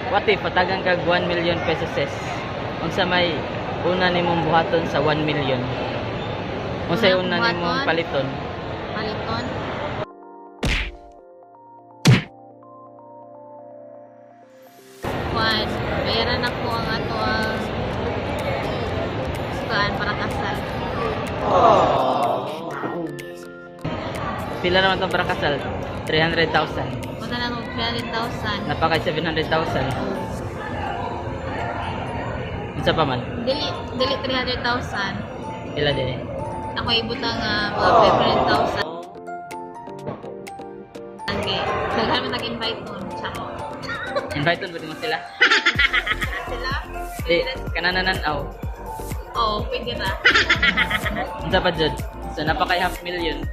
What if patagan kag 1 million pesos? Unsa may una nimong buhaton sa 1 million? Unsay Una una kong nimong buhaton? Paliton? Paliton. Kwan, bayaran ako ang ato ang kuan para kasal. Pila naman tong para kasal? 300,000. Punta na akong 300,000. Napakay 700,000. Unsa pa man? Dili, dili 300,000. Pila din eh? Ako ibutang mga 500,000. Okay. Daghan man nag-invite nun. Charot. Invite ba mo sila? Sila? Eh, kanananan aw. Oo, pwede ra. Unsa pa jud? So napakay half million.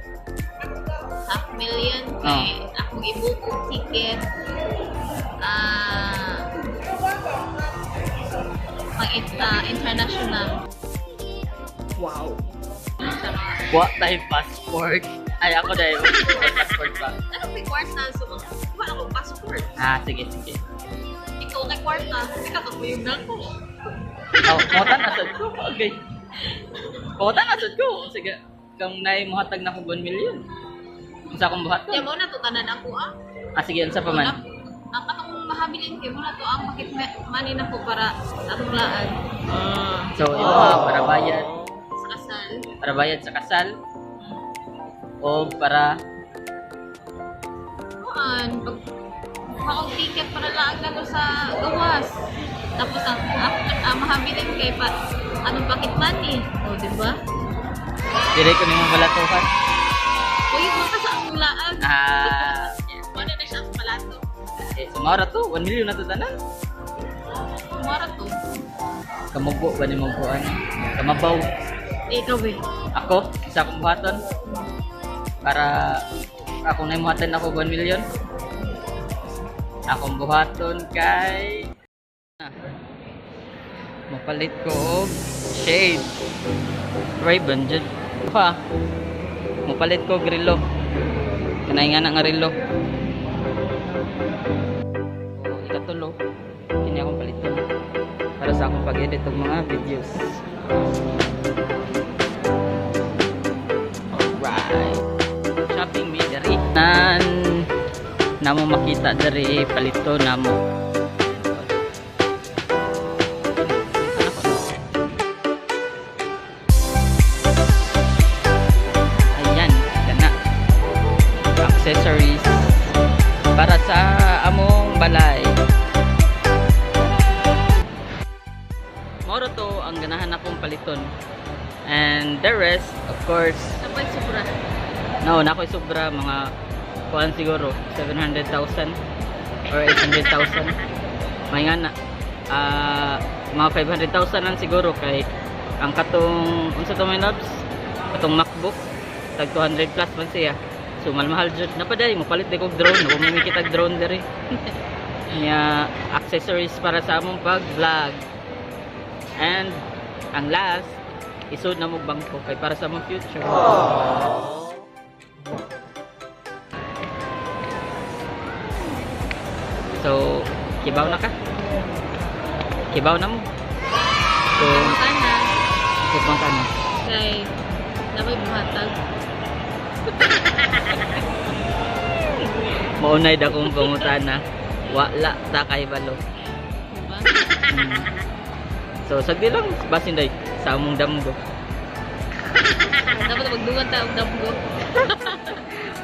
Half million kay akong i-book og ticket. Pang international. Wow. Charot. Wa tay passport. Ay, ako dahil may passport pa. Ano may kwarta? So, wala akong passport. Ah, sige, sige. Ikaw kay kwarta. Ikaw kakuyog na ko. Oh, kota na sad ko. Okay. Kota na sad ko. Sige. Kung naay mohatag na ko 1 million. Unsa akong buhaton? Kaya mo na to tanan ako ah. Ah, sige, unsa pa man? Ang katong mahabilin kay mo na to ang pocket money na ko para sa atong laan So, imo para bayad, sa kasal. Para bayad sa kasal o para Kuan, pag maong ticket para laag na to sa gawas. Tapos ang after mahabilin kay pa anong pocket money. O, di ba? Dire ko nimo balatuhan. Uy, mo ka sa akong laag. Ah, yeah. Wala na siya ang palato. Eh, sumara to, 1 million na to tanan. Mura to. Kamubo ba nimo kuan? Kamabaw. Eh, ikaw eh. Ako, isa akong buhaton para akong naimuhatan ako 1 million. Akong buhaton kay mapalit ko og shade. Ray-Ban jud. Pa. Mapalit ko og relo. Kanay nga na nga relo. O, ikatulo, kini akong paliton para sa akong pag-edit og mga videos. Alright. Shopping mi diri. Nan namo makita diri palito namo. Ayan, kana. Accessories para sa among balay. Moro to ang ganahan akong paliton. And the rest, of course, Sabay sobra. No, nakoy sobra mga kuan siguro 700,000 or 800,000. May nga na mga 500,000 lang siguro kay ang katong unsa to, my loves? Katong MacBook tag 200 plus man siya. So mahal jud na pa mo palit di kog drone, wa mo kitag drone diri. Nya accessories para sa among pag-vlog. And ang last, isod na mo bangko kay para sa among future. So, kibaw na ka? Kibaw na mo? So, Sana kusmang ka na. kay nabay buhatag. Maunay da kong pangutana. Wala ta kay balo. Diba? So, sagdi lang basin day sa among damgo Dapat magdugan ta og damgo.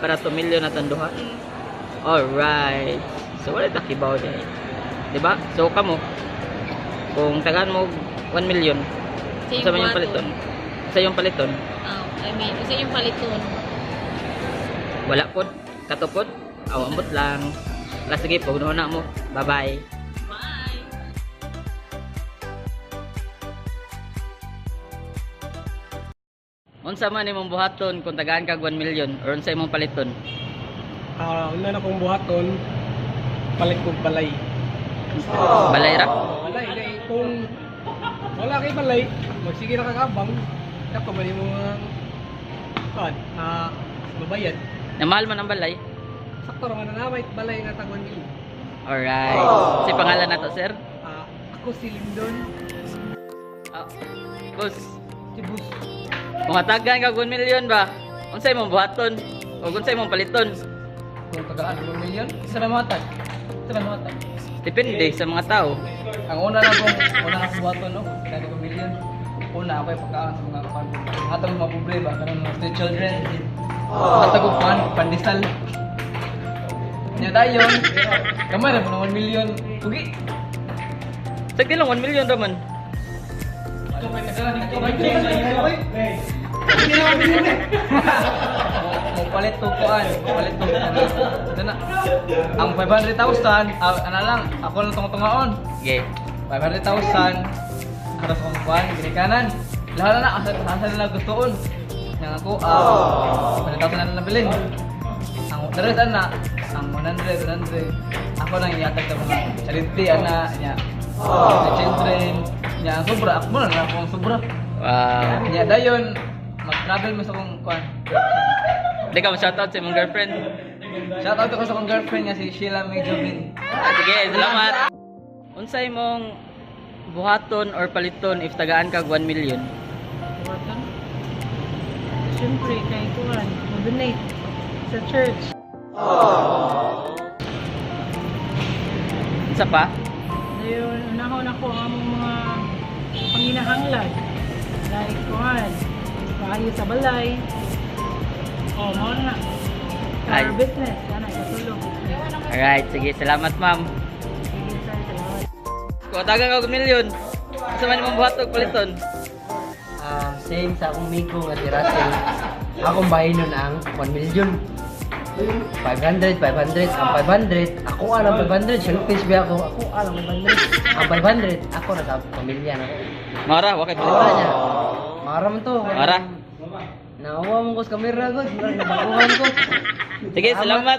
Para 2 million na tanduha. Alright. So, wala ta kibaw day. Diba? So, kamo, kung tagaan mo 1 million, Sa sa man yung paliton? Sa yung paliton? Oh, I mean, isa yung paliton. Wala pod. Katupod. Aw, ambot lang. Wala, sige, pag na mo. Bye-bye. Bye! Unsa man imong buhaton kung tagaan kag 1 million or unsa imong paliton? Ah, una na kong buhaton, palit kong balay. Balay ra? Balay, kay kung wala kay balay, magsige na kakabang, dapat man imong kuan, mabayad. Na mahal man ang balay. Sakto ra man na may balay nga tag 1 million. Alright. Si pangalan nato, sir? Ah, ako si Lindon. Ah, boss, Si Bus. kung hatagan ka 1 million ba? Unsay mong buhaton? O unsay mong paliton? Kung tagaan 1 million, isa na mga tag. Isa na mga tag. Depende sa mga tao. Ang una na kong una na kong buhaton, no, kung 1 million. Una ako ay pagkaan sa mga kuan. Atong mga pobre ba kanang mga street children. Hatag og kuan pandesal. Nya dayon, gamay ra po ng 1 million. Pugi. Sagdi lang 1 million raman. Mo palit to kuan, mo palit to ano. Ito na. Ang 500,000, ah, ana lang, ako lang tungo-tungaon. Sige. 500,000 aros akong kuan, ginikanan. Lahat na asa asa na lang gustoon. Yang ako ah 500,000 na lang nabilin. Ang the rest ana, ang 100, 100. Ako nang iatag sa mga charity ana nya. Sa children, nya ang sobra ako na lang ako ang sobra. Wow. Nya dayon mag-travel mo sa akong kuan. Di ka mo-shoutout sa imong girlfriend. Shout out ko sa akong girlfriend nga si Sheila May Jobin. Ah, sige, salamat. Unsay mong buhaton or paliton if tagaan kag 1 million? Buhaton? Siyempre, kay kuan, donate sa church. Unsa pa? Dayon, unahon ako ang among mga panginahanglan. Like kuan, paayo sa balay. Oh, mao na. Ay. Our business, ana katulong. Alright, sige, salamat, ma'am. Sige, sir, salamat. Kung tagaan kag 1 million, unsa man imong buhaton o paliton? Same sa akong migo nga si Russell. Akong bahinon ang 1 million. 500, 500, ang 500, ako alam 500, selfish ba ako? Ako alam 500. Ang 500, ako na sa pamilya na ko. Mara, wa kay Wala paliton. niya. Mara man to. Mara. Nawa mo ko sa kamera ko, nabaguhan ko. Sige, salamat.